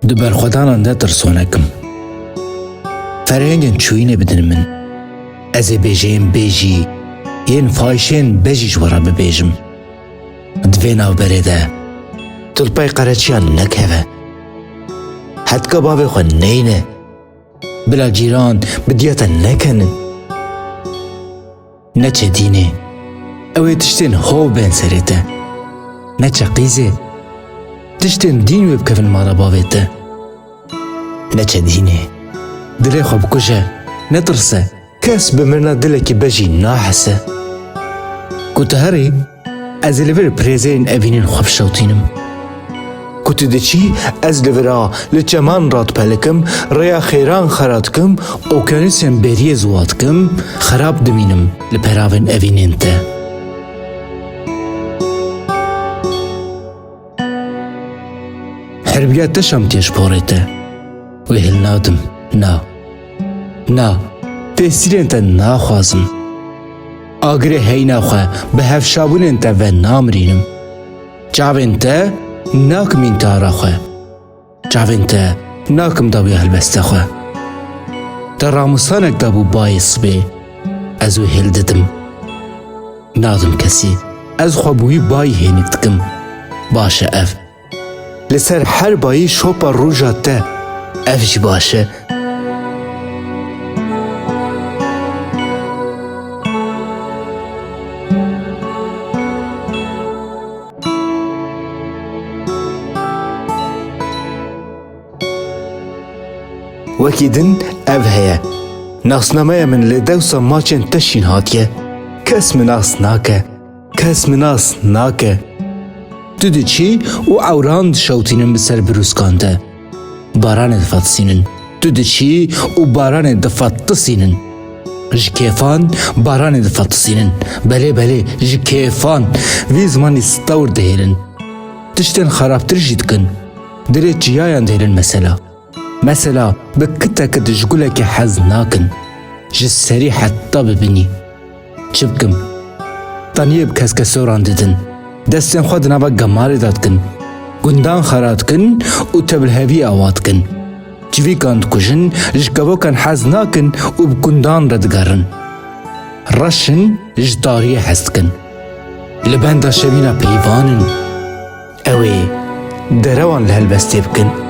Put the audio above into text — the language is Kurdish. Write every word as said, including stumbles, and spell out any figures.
Di berxwedanan de tirsonek im. Ferhengên çûyînê bidin min. Ez ê bêjeyên bêjî, yên fayşên bejî ji we re bibêjim. Di vê navberê de tu li pey qereçiyan nekeve. Hetka bavê xwe neyne. Bila cîran bi diya te nekenin. Neçe dînê. Ew ê tiştên hov bên serê te. Neçe qîzê. Tiştên dîn wê bikevin mala bavê te. Neçe dînê. Dilê xwe bikuje. Netirse. Kes bi mirina dilekî bejî nahese. Ku tu herî, ez ê li vir pirêzeyên evînên xwe bişewtînim. Ku tu diçî, ez li vira li çeman radipelikim, rêya xêran xera dikim, okyanusên bêriyê ziwa dikim, xerab dimînim li peravên evînên te. Herbiya te şamtiye ji porê te. Wê hilnadim. Na. Na. Tesîrên te naxwazim. Agirê heyna xwe bi hevşabûnên te ve namirînim. Çavên te nakim întihara xwe. Çavên te nakim dawiya helbesta xwe. Te ramusanek dabû bayê sibê. Ez wê hêl didim. Nadim kesî. Ez xwe bi wî bayî hênik dikim. Baş e ev. Li ser her bayî şopa roja te. Ev jî baş e. Wekî din ev heye. Nasnameya min li dewsa maçên te şîn hatiye. Kes min nas nake. Kes min nas nake. Tu diçî û ewran dişewtînin bi ser birûskan de. Baranê difetisînin. Tu diçî û baranê difetisînin. Ji kêfan baranê difetisînin. Belê, belê, ji kêfan. Vî zimanî stewr dihêlin. Tiştên xerabtir jî dikin. Dilê çiyayan dihêlin mesela. Mesela bi kitekit ji gulekê hez nakin. Ji serî heta bi binî. Çi bikim? Taniyê bi keskesoran didin. Destên xwe di nava gemarê de dikin. Gundan xera dikin û tevliheviyê awa dikin. Çivîkan dikujin, ji kevokan hez nakin û bi gundan re digerin. Reş in, ji tariyê hez dikin. Li benda şevîna peyvan in. Ew ê derewan li helbestê bikin.